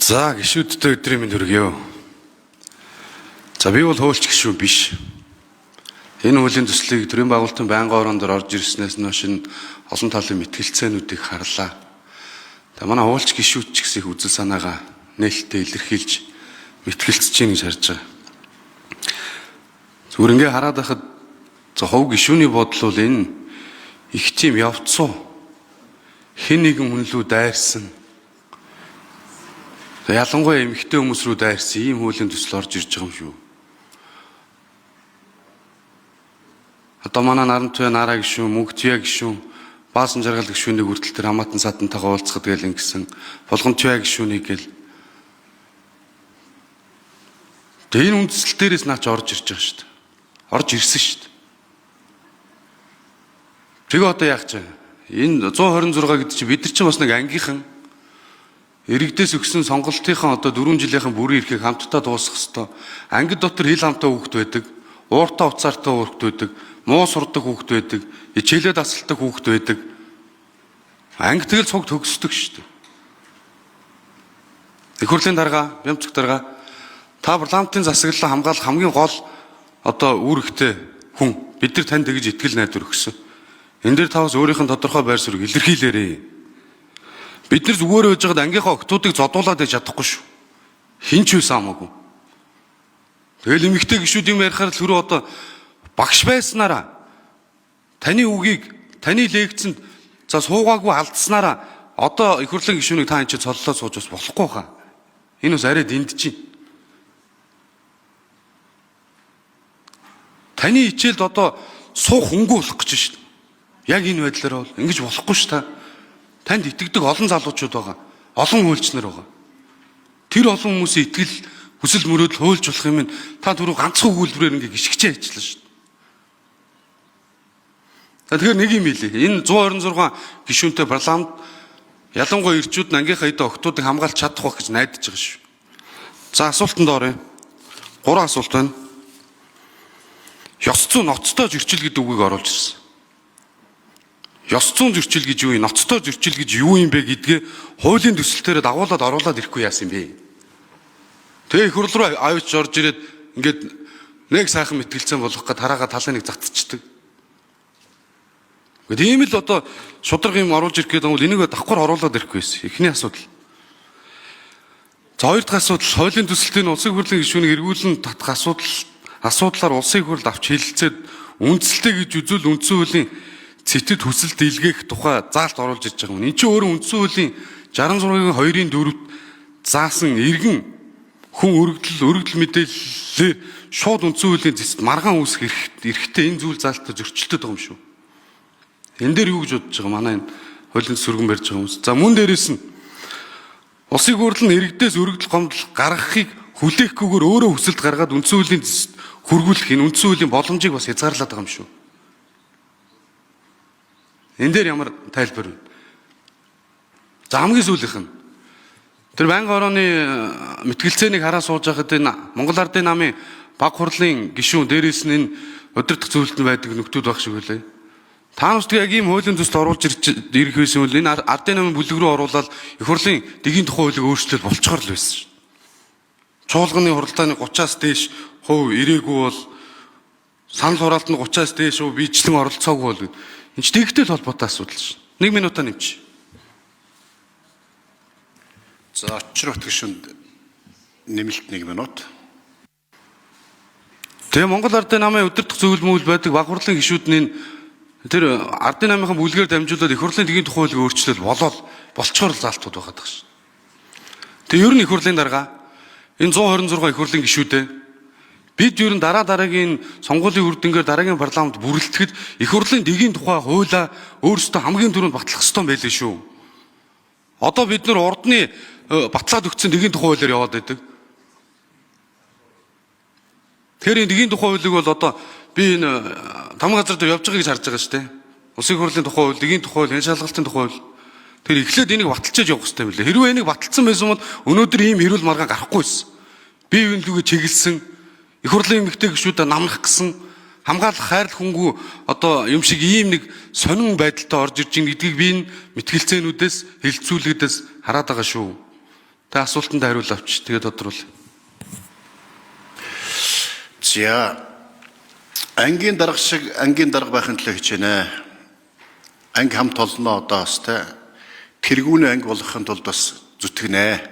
За гишүүдтэй өдрийн мэнд хүргье. За би бол хуульч гишүүн биш. Энэ хуулийн төслийг төрийн байгуулалтын байнгын орон дээр орж ирснээс хойш энэ олон талын мэтгэлцээнүүдийг харлаа. За манай хуульч гишүүд ч гэсэн их үзэл санаагаа нээлттэй илэрхийлж мэтгэлцэж гин гэж харж байгаа. Зүгээр ингээ хараад байхад за хувь гишүүний бодол бол энэ их тийм явцуу хэн нэгэн хүн лүү дайрсан. Ялангуяа эмэгтэй хүмүүс рүү дайрсан ийм хуулийн төсөл орж ирж байгаа юм шүү. Одоо манай Нарантуя Нараа гишүүн, Мөнхтүя гишүүн, Баасан жаргал гишүүнийг хүртэл тэр хамаатан садантайгаа уулзахад гээл ингэсэн. Булгантуя гишүүнийг гээл. Тэгээ энэ үндсэл дээрээс наач орж ирж байгаа шүү дээ. Орж ирсэн шүү дээ. Тэгээ одоо яах вэ? Энэ 126 гэдэг чинь бид нар чинь бас нэг ангийнхан иргэдээс өгсөн сонголтынхаа одоо 4 жилийнхэн бүрийн эрхийг хамтдаа дуусгах ёстой. Ангид дотор хил хамтаа хүүхэд байдаг, ууртаа уцаартай хүүхэд байдаг, муу сурдаг хүүхэд байдаг, хичээлээ дасгалдаг хүүхэд байдаг. Анги тэгэл цуг төгсдөг шүү дээ. Их хурлын дарга, Бямцэг дарга та парламентын засаглалаа хамгаалах хамгийн гол одоо үүрэгтэй хүн. Бид нар танд тэгж итгэл найдвар өгсөн. Энэ дээр та бас өөрийнх нь тодорхой байр суурийг илэрхийлээрэй. Бид нар зүгээр байж байгаад ангийнхаа охтуудыг зодуулаад байж чадахгүй шүү. Хин ч байсан хамаагүй. Тэгэл эмэгтэй гişүүд юм ярихаар л хөрөө одоо багш байснараа таны үгийг таны лекцэнд за суугаагүй алдснараа одоо их хурлын гишүүнийг та энэ чи цоллоо сууж бас болохгүй хаа. Энэ бас арай дэнд чинь. Таны хичээлд одоо суух хөнгөө болох гэж шүү дээ. Яг энэ байдлаар бол ингэж болохгүй шүү та. Танд итгэдэг олон залуучууд байгаа. Олон хуульч нар байгаа. Тэр олон хүмүүсийн итгэл хүсэл мөрөөдөл хуульч болох юм та түрүү ганцхан өгүүлбэрээр ингээ гიშгчээ ажиллана шүү дээ. Тэгэхээр нэг юм хэлье. Энэ 126 гишүүнтэй парламент ялангуяа ирчүүд нь ангийнхаа эдэ охтуудыг хамгаалж чадах байх гэж найдаж байгаа шүү. За асуултанд оръё. 3 асуулт байна. Ёс зүйн ноцтой зөрчил гэдэг үгийг оруулж ирсэн. Ёс зүйн зөрчил гэж юу юм, ноцтой зөрчил гэж юу юм бэ гэдгээ хуулийн төсөл дээр дагуулад оруулаад ирэхгүй яасан бэ? Тэгээ их хурл руу авч орж ирээд ингээд нэг сайхан мэтгэлцэн болгох гээд тараагаа талын нэг затцдаг. Гэхдээ ийм л одоо шударга юм оруулж ирэх гэдэг нь бол энийг давхар оруулаад ирэхгүй байсан. Эхний асуудал. За хоёр дахь асуудал хуулийн төсөлтийн улсын хурлын гишүүнийг эргүүлэн татах асуудлаар улсын хурлд авч хэлэлцээд үндсэлтэй гэж үзвэл үндсэн хуулийн цэтэд хүсэлт илгээх тухай заалт оруулж ирж байгаа юм. Энд чинь өөрөө үндсэн хуулийн 66-гийн 2-ын 4-т заасан иргэн хүн өргөдөл мэдээллээр шууд үндсэн хуулийн цэцэд маргаан үүсгэх эрхтэй энэ зүйл заалттай зөрчилдөд байгаа юм шүү. Энэ дээр юу гэж бодож байгаа манай энэ хуулийн сөргөн барьж байгаа хүмүүс. За мөн дээрээс нь улсын хурлын иргэдээс өргөдөл гомдол гаргахыг хүлээхгүйгээр өөрөө хүсэлт гаргаад үндсэн хуулийн цэцэд хөргүүлэх энэ үндсэн хуулийн боломжийг бас хязгаарлаад байгаа юм шүү. Энэ дээр ямар тайлбар вэ? За хамгийн сүүлийнх нь тэр байнгын орооны мэтгэлцээнийг хараа сууж байхад энэ Монгол Ардын намын баг хурлын гишүүн дээрээс нь энэ удирдах зөвлөлтөнд байдаг нөхдүүд байх шиг үлээ. Та нар яг ийм хуулийн төсөл оруулж ирэх байсан бол энэ Ардын намын бүлэг рүү оруулаад их хурлын дэгийн тухай хуулийг өөрчлөлт болцохоор л байсан шүү. Чуулганы хуралдааны 30-аас дээш хувь ирээгүй бол санал хураалт нь 30-аас дээш хувь биечлэн оролцоогүй бол энэ ч тэгтэй л холбоотой асуудал шүү. 1 минутаа нэмчих. За Очирбат гишүүнд нэмэлт 1 минут. Тэгээ Монгол Ардын намын удирдах зөвлөмөл байдаг баг хурлын гишүүд нь тэр Ардын намынхан бүлгээр дамжуулаад их хурлын дэгийн тухай хуулийг өөрчлөлт болоод болцохоор заалтууд байгаад байгаа шүү. Тэгээ ер нь их хурлын дарга энэ 126 их хурлын гишүүдээ бид ер нь дараа дараагийн сонгуулийн үр дүнгээр дараагийн парламент бүрэлдэхэд их хурлын дэгийн тухай хуулиа өөрсдөө хамгийн түрүүнд батлах ёстой байлээ шүү. Одоо бид нар урдны батлаад өгсөн дэгийн тухай хуулиар яваад байдаг. Тэгэхээр энэ дэгийн тухай хуулийг бол одоо би энэ там газар дээр явж байгааг гэж харж байгаа шүү дээ. Улсын хурлын тухай хууль, дэгийн тухай хууль, хэн шалгалтын тухай хууль. Тэр эхлээд энийг баталчааж явах хэрэгтэй юм лээ. Хэрвээ энийг баталсан байсан бол өнөөдөр ийм хэрүүл маргаан гарахгүй байсан. Би энэ лүгээ чиглэсэн их хурлын эмэгтэй гишүүдээ намнах гэсэн хамгаалах хайрлах хүнгүй одоо юм шиг ийм нэг сонин байдалтай орж ирж байна гэдгийг би энэ мэтгэлцээнүүдээс хэлэлцүүлэгдээс хараад байгаа шүү. Тэ асуултанд хариул авч тэгээд тодруул. За ангийн дарга шиг ангийн дарга байхын төлөө хичээнэ. Анги хамт олноо одоо бас тэ тэргүүний анги болгохын тулд бас зүтгэнэ.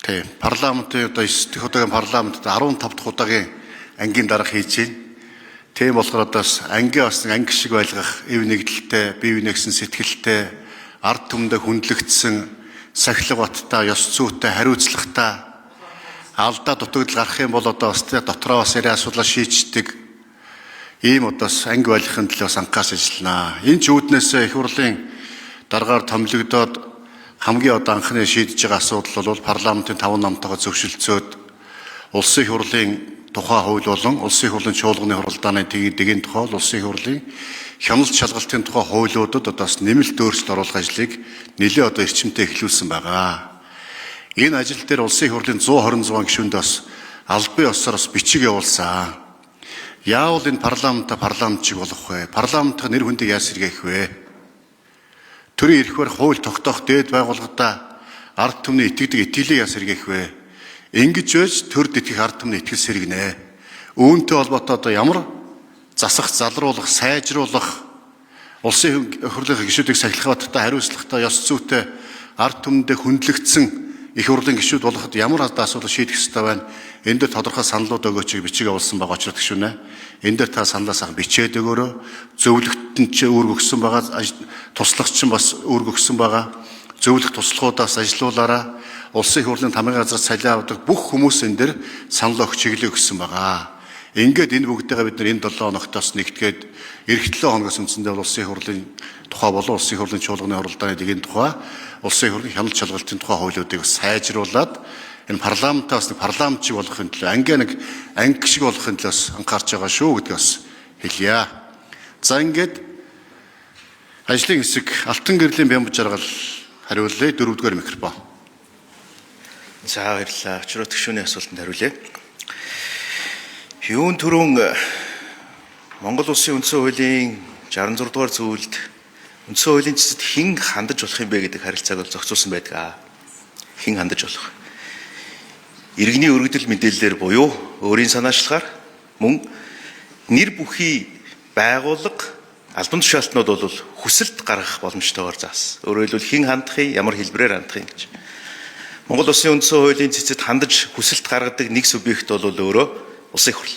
Тийм парламентын одоо 9 дахь удаагийн парламентд 15 дахь удаагийн ангийн дарга хийж байна. Тийм болохоор одоо бас анги бас нэг анги шиг байлгах эв нэгдэлтэй, бие бинийгсэн сэтгэлтэй, ард түмэндээ хүндлэгдсэн сахилга баттай, ёс зүйтэй, хариуцлагатай алдаа дутагдал гарах юм бол одоо бас тэ дотроо бас яриа асуудлаа шийддэг ийм одоо бас анги байлгахын төлөө бас анхаас ажилланаа. Энэ ч үүднээсээ их хурлын даргаар томилогдоод хамгийн одоо анхны шийдэж байгаа асуудал бол парламентын 5 намтайгаа зөвшөлдсөөд улсын их хурлын тухай хууль болон улсын их хурлын чуулганы хуралдааны дэгийн тухай, улсын их хурлын хяналт шалгалтын тухай хуулиудад одоо бас нэмэлт өөрчлөлт оруулах ажлыг нэлээд одоо эрчимтэй эхлүүлсэн байгаа. Энэ ажил дээр улсын их хурлын 126 гишүүнд бас албан ёсоор бас бичиг явуулсан. Яавал энэ парламентаа парламент шиг болох вэ? Парламентын нэр хүндийг яаж сэргээх вэ? Төрийн эрх барих хууль тогтоох дээд байгууллагадаа ард түмний итгэдэг итгэлийг яаж сэргээх вэ? Ингэж байж төрд итгэх ард түмний итгэл сэргэнэ. Үүнтэй холбоотой одоо ямар засах, залруулах, сайжруулах улсын их хурлын гишүүдийг сахилах баттай, хариуцлагатай, ёс зүйтэй ард түмэндээ хүндлэгдсэн их хурлын гишүүд болоход ямар одоо асуудал шийдэх ёстой байна? Энэ дээр тодорхой саналууд өгөөч бичиг явуулсан байгаа очроод гишүүнэ. Энэ дээр та саналаа сайхан бичээд өгөөрэй. Зөвлөгтөн чи үүрэг өгсөн байгаа, туслах чинь бас үүрэг өгсөн байгаа. Зөвлөх туслахуудаас ажилуулаараа улсын их хурлын тамгын газар цалин авдаг бүх хүмүүс энэ дээр санал өгч чиглэл өгсөн байгаа. Ингээд энэ бүгдтэйгээ бид нар энэ 7 хоногтоос нэгтгээд эх 7 хоногоос үндсэндээ улсын их хурлын тухай болон улсын их хурлын чуулганы хуралдааны дэгийн тухай, улсын их хурлын хяналт шалгалтын тухай хуулиудыг бас сайжруулад энэ парламентаас нэг парламент шиг болгохын төлөө анги нэг анги шиг болгохын төлөө бас анхаарч байгаа шүү гэдгийг бас хэлье. За ингээд ажлын хэсэг Алтан гэрлийн Бямб жаргал хариулъя. 4-р микрофон. За баярлалаа. Очроо тгшүүний асуултанд хариулъя. Юун түрүүн Монгол Улсын үндсэн хуулийн 66 дугаар зүйлд үндсэн хуулийн цэцэд хэн хандаж болох юм бэ гэдэг харилцааг бол зохицуулсан байдаг. Хэн хандаж болох. Иргэний өргөдөл мэдээллээр буюу өөрийн санаачлахаар мөн нэр бүхий байгууллага албан тушаалтнууд бол хүсэлт гаргах боломжтойгоор заасан. Өөрөөр хэлбэл хэн хандах юм, ямар хэлбэрээр хандах юм гэж. Монгол Улсын үндсэн хуулийн цэцэд хандаж хүсэлт гаргадаг нэг субъект бол өөрөө улсын их хурл.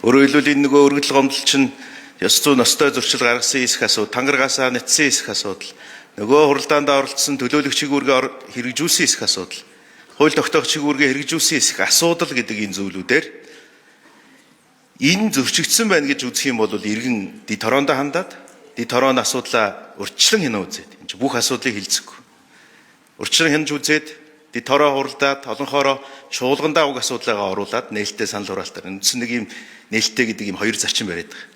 Өөрөөр хэлбэл энэ нөгөө өргөдөл гомдол чинь ёс зүй ностой зөрчил гаргасан эсэх асуудал, тангаргаасаа нэтсэн эсэх асуудал, нөгөө хуралдаанд оролцсон төлөөлөгчийн үүргээ хэрэгжүүлсэн эсэх асуудал, хууль тогтоогчийн үүргээ хэрэгжүүлсэн эсэх асуудал гэдэг энэ зүйлүүдээр энэ зөрчигдсөн байна гэж үзэх юм бол иргэн дэд хороондоо хандаад дэд хорооны асуудлаа урьдчилан хянаа үзээд энэ чинь бүх асуудлыг хилцэхгүй. Урьдчилан хянаж үзээд дэд хороо хуралдаад олонхоороо чуулгандаа уг асуудлаагаа оруулаад нээлттэй санал хураалтаар үндсэн нэг юм нээлттэй гэдэг юм хоёр зарчим бариад байгаа.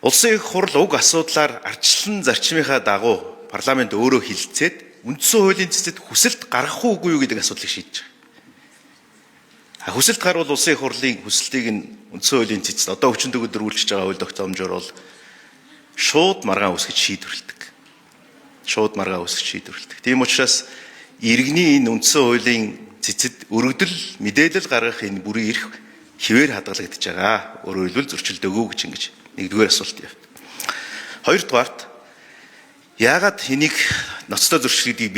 Улсын их хурл уг асуудлаар ардчлан зарчмынхаа дагуу парламент өөрөө хилцээд үндсэн хуулийн цэцэд хүсэлт гаргах уугүй юу гэдэг асуудлыг шийдэж байгаа. Хүсэлт гарвал улсын их хурлын хүсэлтийг нь үндсэн хуулийн цэцэд одоо хүчин төгөд дөрвүүлчихэж байгаа хууль тогтоомжоор бол шууд маргаан үүсгэж шийдвэрлэдэг. Шууд маргаан үүсгэж шийдвэрлэдэг. Тийм учраас иргэний энэ үндсэн хуулийн цэцэд өргөдөл мэдээлэл гаргах энэ бүрийн эрх хിവэр хадгалагдаж байгаа. Өөрөөр хэлбэл зөрчилдөөгүй гэж ингэж нэгдүгээр асуулт явт. Хоёрдугаарт яагаад энийг ноцтой зөрчил гэдгийг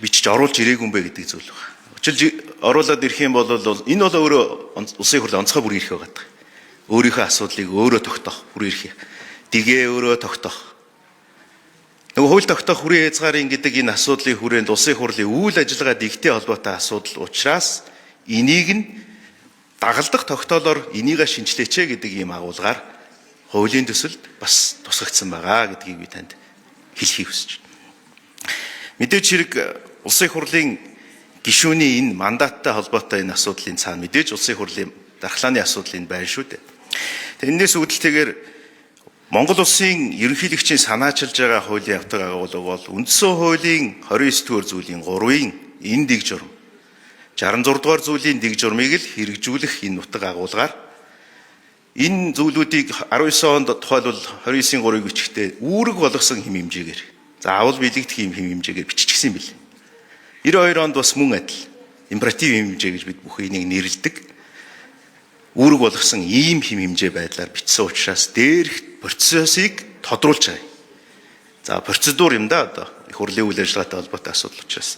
бичиж оруулж ирээгүй юм бэ гэдэг зүйл байна. Училж оруулаад ирэх юм бол энэ бол өөрөө улсын хурлын онцгой бүрийн эрх байгаа. Өөрийнхөө асуудлыг өөрөө тогтоох бүрийн эрх. Дигээ өөрөө тогтоох. Нөгөө хууль тогтоох хүрээ хязгаарын гэдэг энэ асуудлын хүрээнд улсын хурлын үйл ажиллагаа дэгтэй холбоотой асуудал учраас энийг нь дагалдах тогтоолоор энийгээ шинчлээч гэдэг ийм агуулгаар хуулийн төсөлд бас тусгагдсан байгаа гэдгийг би танд хэлхийг хүсэж байна. Мэдээж хэрэг улсын хурлын гишүүний энэ мандаттай холбоотой энэ асуудлын цаана мэдээж улсын хурлын дархлааны асуудлын байна шүү дээ. Тэрнээс үүдэлтэйгээр Монгол улсын ерөнхийлөгчийн санаачилж байгаа хуулийн явдаг агуулга бол үндсэн хуулийн 29 дугаар зүйлийн 3-ын энэ дэг журам 66 дугаар зүйлийн дэг журмыг л хэрэгжүүлэх энэ нутаг агуулгаар энэ зүйлүүдийг 19 онд тухайлбал 29-ийн 3-ыг бичихдээ үүрэг болгосон хэм хэмжээгээр заавал биелэгдэх юм хэм хэмжээгээр биччихсэн юм бэл. 92 онд бас мөн адил императив хэмжээ гэж бид бүх энийг нэрлэдэг. Үүрэг болгосон ийм хэм хэмжээ байдлаар бичсэн учраас дээрх процессыг тодруулж байгаа. За, процедур юм да, одоо их хурлын үйл ажиллагаатай холбоотой асуудал учраас.